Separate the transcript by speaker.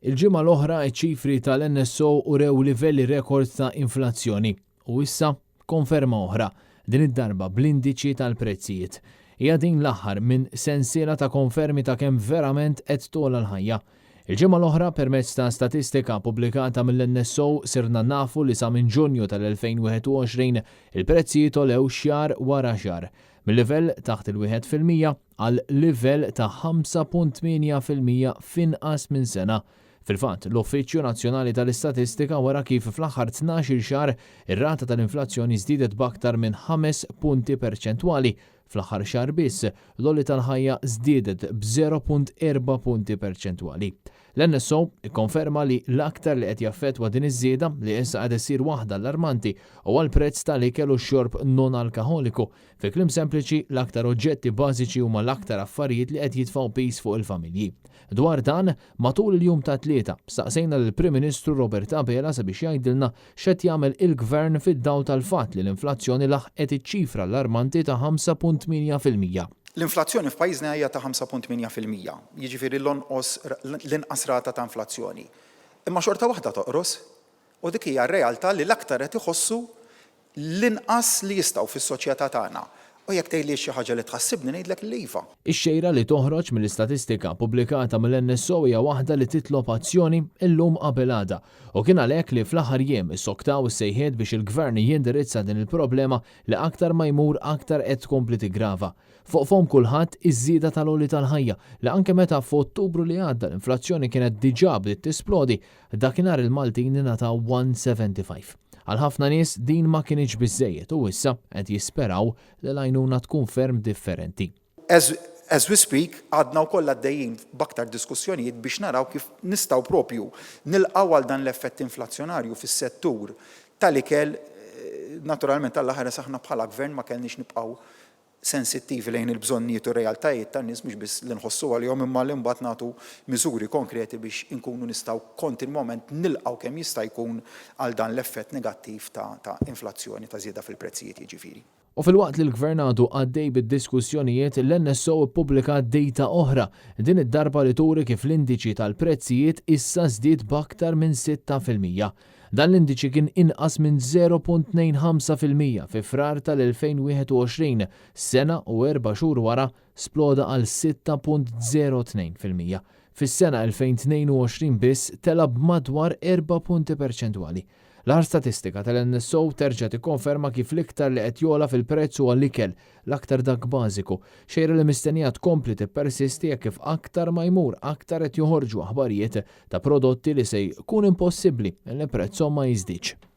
Speaker 1: Il-ġimgħa l-oħra ċ-ċifri tal-NSO urew livelli rekord ta' inflazzjoni u issa konferma oħra, din id-darba bl-indiċi tal-prezzijiet. Hija din l-aħħar minn sensiela ta' konfermi ta' kemm verament qed togħla l-ħajja. Il-ġimgħa l-oħra permezz ta' statistika pubblikata mill-NSO sirna nafu li sa minn Ġunju tal-2021 il-prezzijiet għolew xahar wara xahar. Mil-livell taħt il-1% għal livell ta' 5.8% f'inqas minn sena. Fil-fatt, l-Uffiċċju Nazzjonali tal-Istatistika wera kif fl-aħħar 12-il xahar ir-rata tal-inflazzjoni żdiedet b'aktar minn 5 punti perċentwali. Fl-aħħar xahar biss, l-għoli tal-ħajja żdiedet b'0.4 punti perċentwali. L-NSO ikkonferma li l-aktar li qed jaffettwa din iż-żieda, li issa qed issir waħda allarmanti, huwa l-prezz tal-ikel u x-xorb non-alkaħoliku. Fi kliem sempliċi, l-aktar oġġetti bażiċi huma l-aktar affarijiet li qed jitfgħu piż fuq il-familji. Dwar dan, matul il-jum tat-Tlieta, staqsejna lill-Prim Ministru Robert Abela sabiex jgħidilna x'qed jagħmel il-Gvern fid-dawl tal-fatt li l-inflazzjoni laħqet iċ-ċifra allarmanti ta' 5.8%.
Speaker 2: L-inflazzjoni f'pajjiżna hija ta' 5.8%, jiġifieri l-onqos l-inqas rata ta' inflazzjoni. Imma xorta waħda toqros. U dik hija r-realtà li l-aktar qed iħossu l-inqas li jistgħu fis-soċjetà tagħna. U jekk tgħidli xi ħaġa li tħassibni ngħidlek li iva.
Speaker 1: Ix-xejra li toħroġ mill-istatistika ppubblikata mill-NSO hija waħda li titlob azzjoni illum qabel għada. U kien għalhekk li fl-aħħar jiem issoktaw is-sejħiet biex il-Gvern jindirizza din il-problema li aktar ma jmur aktar qed tkompli tiggrava. Fuq fomm kulħadd iż-żieda tal-għoli tal-ħajja li anke meta f'Ottubru li għadda l-inflazzjoni kienet diġà bdiet tisplodi, dakinhar il-Maltin ingħataw 175. Għal ħafna nies din ma kinitx biżżejjed u issa qed jisperaw li l-għajnuna tkun ferm differenti.
Speaker 2: As as we speak għadna wkoll għaddejjin b'aktar diskussjonijiet biex naraw kif nistgħu propju nilqgħu għal dan l-effett inflazzjonarju fis-settur tal-ikel. Naturalment Alla ħares aħna bħala Gvern ma kellniex nibqgħu sensittivi lejn il-bżonnijiet u r-realtajiet tan-nies mhux biss li nħossu għalihom imma li mbagħad nagħtu miżuri konkreti biex inkunu nistgħu kontinwament nilqgħu kemm jista' jkun għal dan l-effett negattiv ta' ta' inflazzjoni, ta' żieda fil-prezzijiet jiġifieri.
Speaker 1: U filwaqt li l-Gvern għadu għaddej bid-diskussjonijiet, l-NSO ppubblikat dejta oħra, din id-darba li turi kif l-indiċi tal-prezzijiet issa żdied b'aktar minn 6%. Dan l-indiċi kien inqas minn 0.25% fi Frar tal-2021, sena u erba' xhur wara sploda għal 6.02%. Fis-sena 2022 biss tela' b'madwar erba' punti perċentwali. L-aħħar statistika tal-NSO terġa' tikkonferma kif l-iktar li qed jogħla fil-prezz huwa l-ikel, l-aktar dak bażiku. Xejra li mistennija tkompli tippersisti hekk kif aktar ma jmur aktar qed joħorġu aħbarijiet ta' prodotti li se jkun impossibbli li prezzhom ma jiżdiedx.